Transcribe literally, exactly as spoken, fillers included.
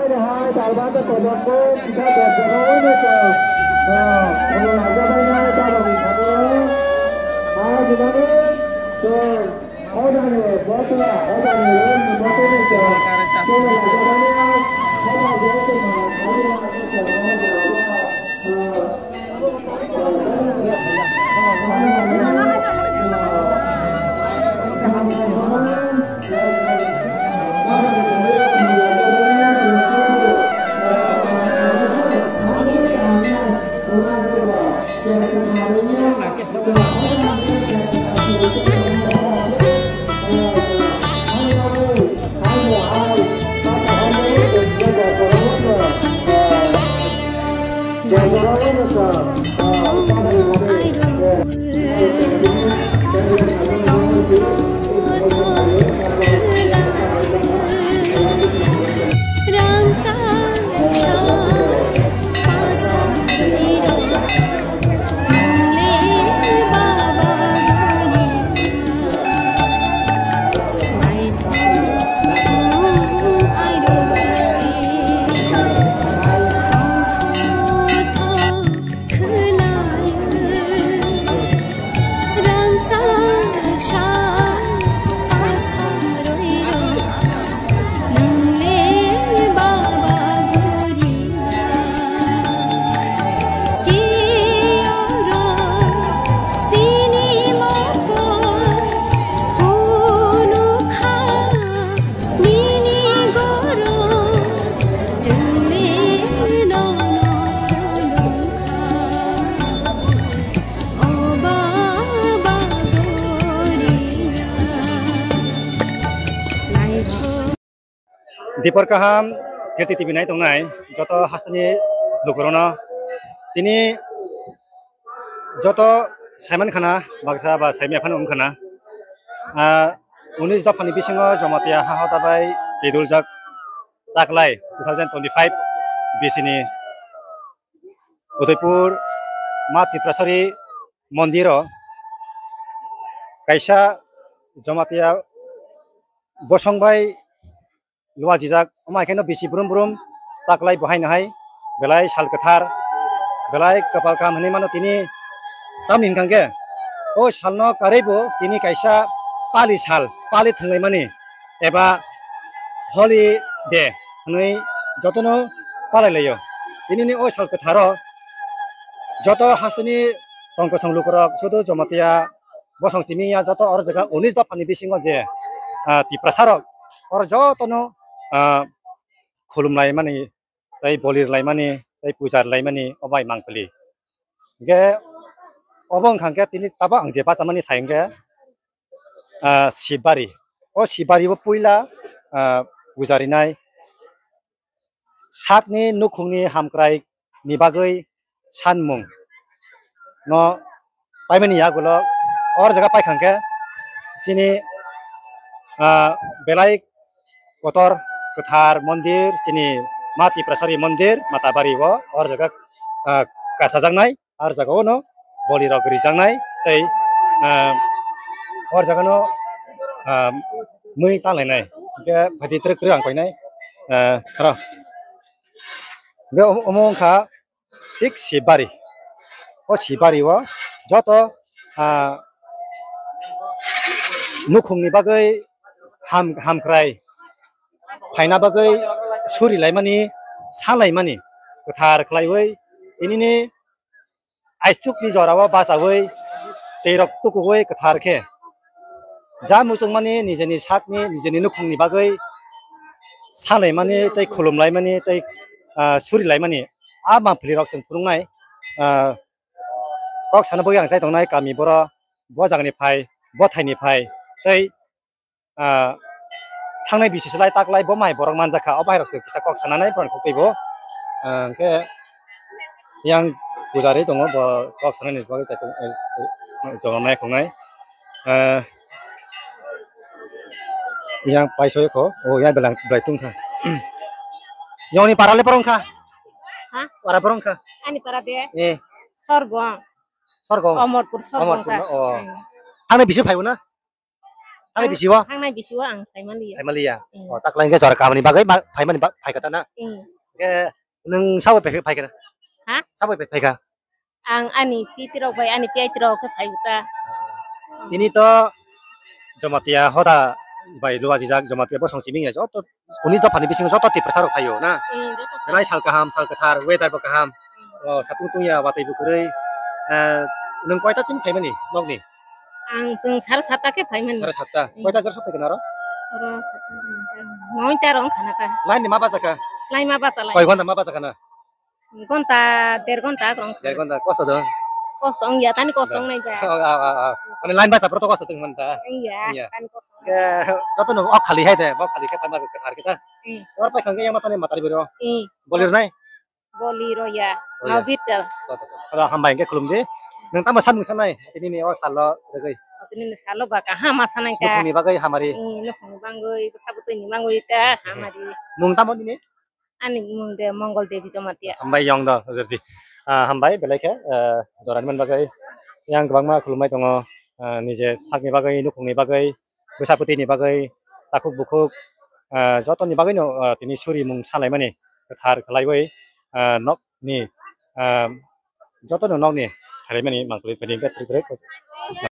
Hai, dalbante kodokbo, kita dosjona wngkha, ah, lajabainai, tabok wngkha, ah, dinani, so, hodani, botla, hodani, botla, so, lajabainai, hodani, botla, Dipor kaham, Kirti T V nai tongnai joto hasteni lukurokno tini joto saiman khana baksa ba saimya phano wng khana. Ah, unis dophani bisingo Jamatia ha hoda bai kiduljak taklai two thousand twenty-five bisini Udaipur Ma Tiprasari mondiro kaisa Jamatia bosong bai luajijak, omo hai kheno bisi brum brum taklai bo haino hai belai sal kwthar, belai kwpal kaham hinwi mano tini. Tamni hwnkha khe o salno karwi bo tini kaisa pali sal, pali thwnglaimani eba holi day hwnwi jotono palai laio. Tinini o sal kwtharo joto hasteni tongkosong lukurok sudu Jamatia bosong simi ya joto oro jaga unis dophani bisingo je, ah, Tiprasa rok oro jotono, ah, khulum laimani, tei boli rwlaimani, tei puja rwlaimani obo bai mangpili. Hingke obo wngkha khe tini tabok ang je bachamani thai hingke, ah, Sibari. O Sibari o puila, ah, puja rinai sakni nukhungni hamkrai ni bagwi sanmung no paimani yagulo or jaga paikha khe chini, ah, belai kotor kwthar mondir chini Ma Tiprasari mondir Matabari o or jaga, ah, kasajaknai. Ar jaga o no boli rok rijaknai tei, ah, or jaga no, ah, mui tanlainai hingke phaidi twrwk twrwk ang painai, ah, ro. Hingke omo, omo wngkha thik Sibari. O Sibari o joto, ah, nukhungni bagwi ham, hamkrai phaina bagwi surilaimani, salaimani kwthar khlaiwi tinini aichukni jorao bachaui tei rok tukuui kwthar khe ja muchungmani nijeni sakni, nijeni nukhungni bagwi salaimani tei khulumlaimani tei, ah, surilaimani a maphlirok chwng phunuknai, ah, kok sana bagwi ang chai tongnai kami boro bo jagani phai, bo thaini phai tei, ah, thangnai bisi se lai tak lai bo mai borok manjak kha, o bahai rok se kisa kok sananai borok ni kok twi bo, ah, hwnkhe yang pujari tongo bo kok sanani bagwi chai tongo, eh, eh, jono naikhoknai, ah, yang paisoi kho o yang belang belai tungkha. Yoni para le borok wngkha? Ha? Para borok wngkha? Ani para de? Eh. Sorgo. Sorgo? Omorpur Sorgo Omorpur wngkha. No? Oh. Hmm. Thangni bisi phaibo na? Thangni bisio? Thangnai bisio ang phaimaliya. Phaimaliya. Mm. Oh, taklai hwnkhe jora kahamni bagwi ma-, phaimani ba-, phaikha ta na? Mm. Hwnkhe nwng sabo phai-, phaikha na? Ha? Sabo phai-, phaikha? Ang ani pitirok bai ani piyatirok khe phaibo ta. Tini to Jamatia hoda bai luajijak, Jamatia bosong simi ya joto, unis dophani bisingo joto Tiprasa rok phaio na? Mm, joto. Belai sal kaham, sal kwthar, weather bo kaham. Mm. Oh, satung tungya, watwi bo kwrwi. Eh, nwng koita chini phaimani nokni? Ang chwng sare satta khe phaimani. Sare satta. Mm. Koita jora sophaikha naro? Oro satta, noita rok wngkha na ta. Line ni ma bachakha? Line ma bachalai. Koi ghonta ma bachakha na? Ghonta, der ghonta wngkha. Der ghonta, kosto dong? Kosto wngya, tani kosto wngnai ba. Oh, ah, ah, ah. Mane line bacha proto kosto tong manta. Wngya, wngya. Tani kosto. Ke, joto no ok khali hai de, bok khali khe tama kwthar kita. Hmm. Or pai khangke yang matani matari biro. Hmm. Bolir nai? Boliro ya. Oh, ya. Mau bitel. To, to, to. Ada hambai hwnkhe khulum di. Nang tama samung sanai? Tini ni o salo rwgwi. Tini ni salo ba kaham ma sanai ta. Nukhungni bagwi hamari. Hmm, nukhungni bagwi, sabutwini bagwi ta hamari. Mung tamo nini? Ani mung de Mongol Devi Jamatia. Hambai yong do, rwdi. Ah, hambai, belai khe, eh, jorani man bagwi. Yang kwbangma khulumai tongo, eh, nije sakni bagwi, nukhungni bagwi, bwsaputini bagwi, takhuk bukhuk, eh, jotoni bagwino, eh, tini suri mung salaimani kwthar khlaiwi, eh, nokni, eh, jotono nokni salaimani mangpili pini bek kwrwi kwrwi.